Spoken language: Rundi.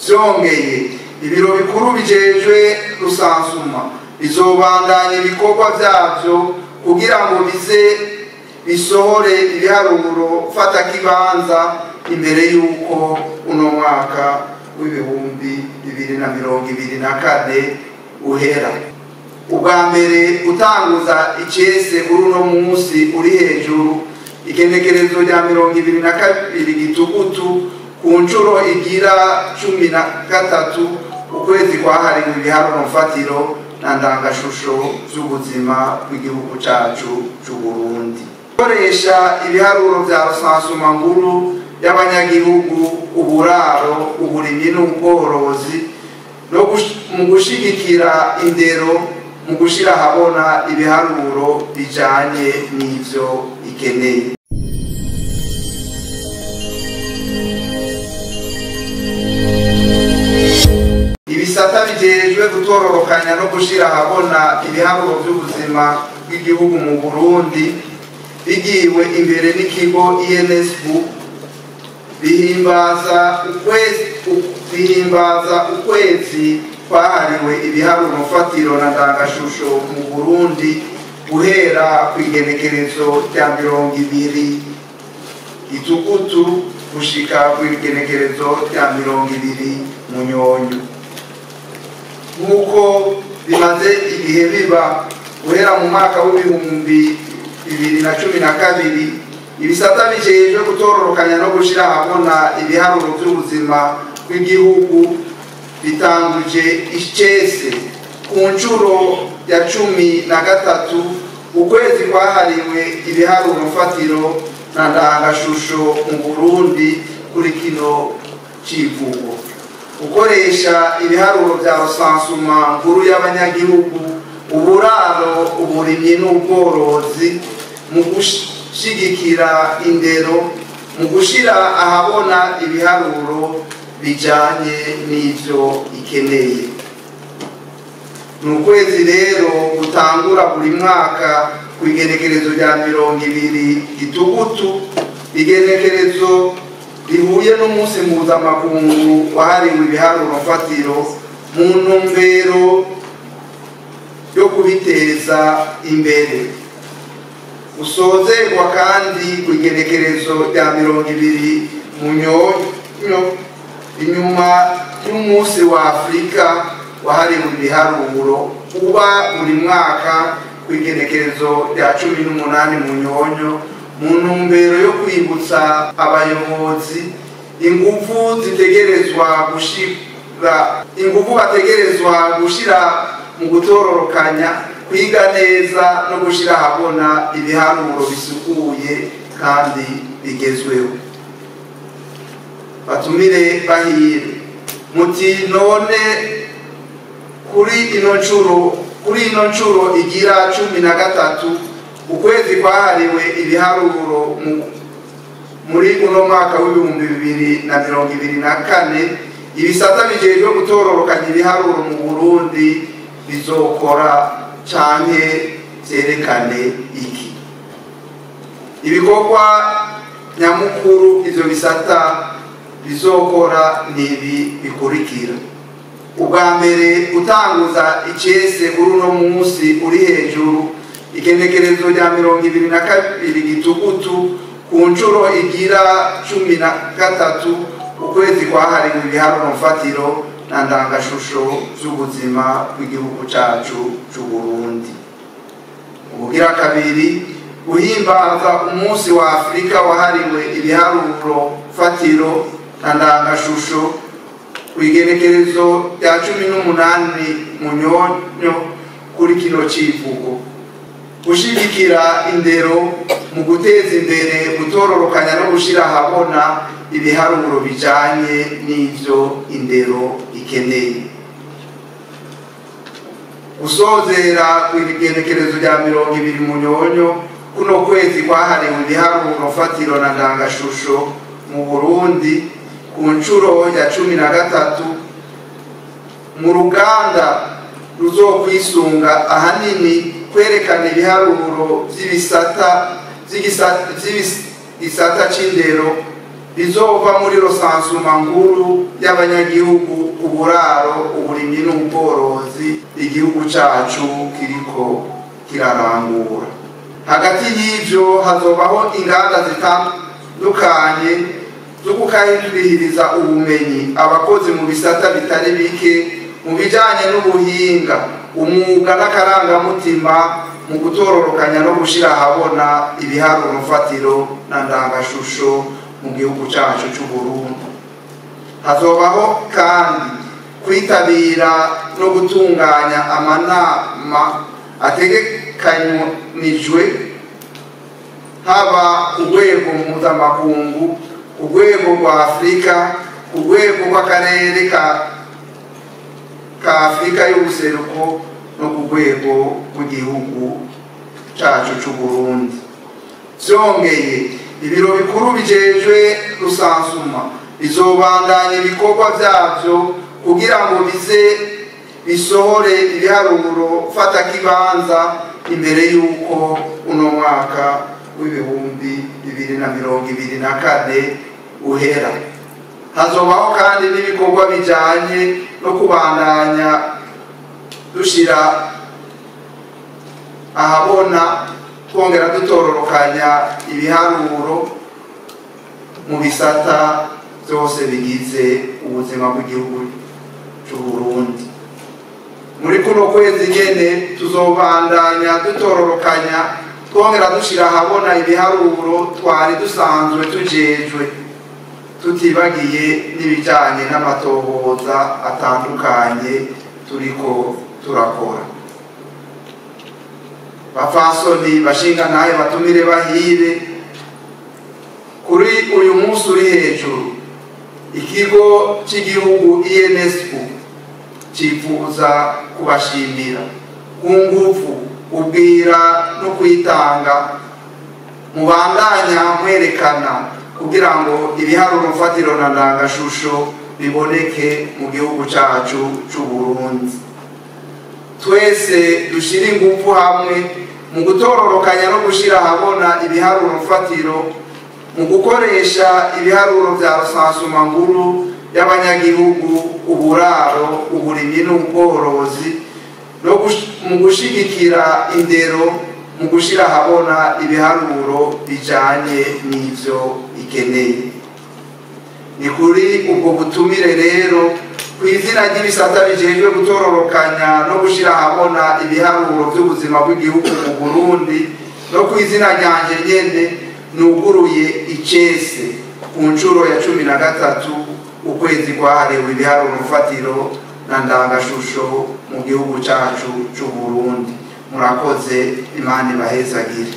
Vyongeye, ibiro bikuru bijejwe rusansuma bizobandanya ibikorwa vyavyo kugira ngo bize bisohore ibiharuro mfatakibanza imbere y'uko uno mwaka w'2024 uhera. Ubwa mbere utanguza icese kuri uno munsi uri hejuru, igenekerezo rya 22 Gitugutu, ku nshuro igira 13, ukwezi kwahariwe ibiharuro mfatiro na ndangashusho z'ubuzima bw'igihugu cacu c'Uburundi. Gukoresha ibiharuro vya rusansuma nkuru y'abanyagihugu, uburaro, uburimyi n'ubworozi, no mu gushigikira indero, mu gushira ahabona ibiharuro bijanye n'ivyo ikeneye. Ibisata bijejwe gutororokanya no gushira ahabona ibiharuro vy'ubuzima bw'igihugu mu Burundi bigiwe imbere n'ikigo INSB bihimbaza ukwezi kwahariwe ibiharuro mfatiro na ndangashusho mu Burundi guhera kw'igenekerezo rya 20 Gitugutu gushika kw'igenekerezo rya 20 Munyonyo. Nk'uko bimaze ibihe biba guhera mu mwaka w'2012, ibisata bijejwe gutororokanya no gushira ahabona ibiharuro vy'ubuzima bw'igihugu bitanguje icese ku nshuro ya 13 ukwezi kwahariwe ibiharuro mfatiro na ndangashusho mu Burundi kuri kino civugo: gukoresha ibiharuro vya rusansuma nkuru y'abanyagihugu, uburaro, uburimyi n'ubworozi mu gushigikira indero, mu gushira ahabona ibiharuro bijanye n'ivyo ikeneye. Ni ukwezi rero gutangura buri mwaka ku igenekerezo rya 20 Gitugutu, igenekerezo rihuye n'umunsi mpuzamakungu wahariwe ibiharuro mfatiro, mu ntumbero yo kubiteza imbere. Usozerwa kandi ku igenekerezo rya 20 Munyonyo, inyuma y'umunsi wa Afurika wahariwe ibiharuro uba buri mwaka ku igenekerezo rya 18 Munyonyo, mu ntumbero yo kwibutsa abayobozi ingufu bategerezwa gushira mu gutororokanya, kwiga neza no gushira ahabona ibiharuro bisukuye kandi bigezweho. Batumire bahire, muti none kuri ino nshuro igira 13 ukwezi kwahariwe ibiharuro muri uno mwaka w'2024, ibisata bijejwe gutororokanya ibiharuro mu Burundi bizokora canke vyerekane iki? Ibikorwa nyamukuru ivyo bisata bizokora nibi bikurikira: ubwa mbere utanguza icese kuri uno munsi uri hejuru, igenekerezo rya 22 Gitugutu, ku nshuro igira 13 ukwezi kwahariwe ibiharuro mfatiro na ndangashusho z'ubuzima bw'igihugu cacu c'Uburundi. Ubugira kabiri, guhimbaza umunsi wa Afurika wahariwe ibiharuro fatiro na ndangashusho ku igenekerezo rya 18 Munyonyo kuri kino civugo: gushigikira indero mu guteza imbere gutororokanya no gushira ahabona ibiharuro bijanye n'ivyo indero ikeneye. Gusozera ku igenekerezo rya 20 Munyonyo kuno kwezi kwahariwe ibiharuro mfatiro na ndangashusho mu Burundi ku nshuro ya 13, mu ruganda ruzokwisunga ahanini kwerekana ibiharuro vy'ibisata c'indero. bizova muri recensement nkuru y'abanyagihugu, uburaro, uburimyi n'ubworozi igihugu cacu kiriko kirarangura. Hagati y'ivyo hazobaho inganda zitandukanye zo gukahiriza ubumenyi abakozi mu bisata bitari bike mu bijanye n'ubuhinga, umwuga n'akarangamutima mu gutororokanya no gushira ahabona ibiharuro mfatiro na ndangashusho mu gihugu cacu c'u Burundi. Hazobaho kandi kwitabira no gutunganya amanama ategekanijwe haba ku rwego mpuzamakungu, ku rwego rwa Afurika, ku rwego rw'akarere ka Afurika y'ubuseruko no ku rwego rw'igihugu cacu c'u Burundi. Vyongeye, ibiro bikuru bijejwe rusansuma bizobandanya ibikorwa vyavyo kugira ngo bize bisohore ibiharuro mfatakibanza imbere y'uko uno mwaka w'2024 uhera. Hazobaho kandi n'ibikorwa bijanye no kubandanya dushira ahabona twongera dutororokanya ibiharuro mu bisata byose bigize ubuzima bw'igihugu c'u Burundi. Muri kuno kwezi nyene tuzobandanya dutororokanya twongera dushira ahabona ibiharuro twari dusanzwe tujejwe, tutibagiye n'ibijanye n'amatohoza atandukanye turiko turakora. Bapfasoni bashinga naye batumire bahire, kuri uyu munsi uri hejuru ikigo cy'igihugu INSU cifuza kubashimira ku ngufu, ubwira no kwitanga mubandanya mwerekana kugira ngo ibiharuro mfatiro na ndangashusho biboneke mu gihugu cacu c'u Burundi. Twese dushira ingufu hamwe mu gutororokanya no gushira ahabona ibiharuro mfatiro, mu gukoresha ibiharuro vya recensement nkuru y'abanyagihugu, uburaro, uburimyi n'ubworozi, no mu gushigikira indero, mu gushira ahabona ibiharuro bijanye n'ivyo ikeneye. Ni kuri ubwo butumire rero kw'izina ry'ibisata bijejwe gutororokanya no gushira ahabona ibiharuro vy'ubuzima bw'igihugu mu Burundi, no kw'izina ryanje nyene nuguruye icese ku nshuro ya 13 ukwezi kwahariwe ibiharuro mfatiro na ndangashusho mu gihugu cacu c'u Burundi. Murakoze, Imana ibahezagire.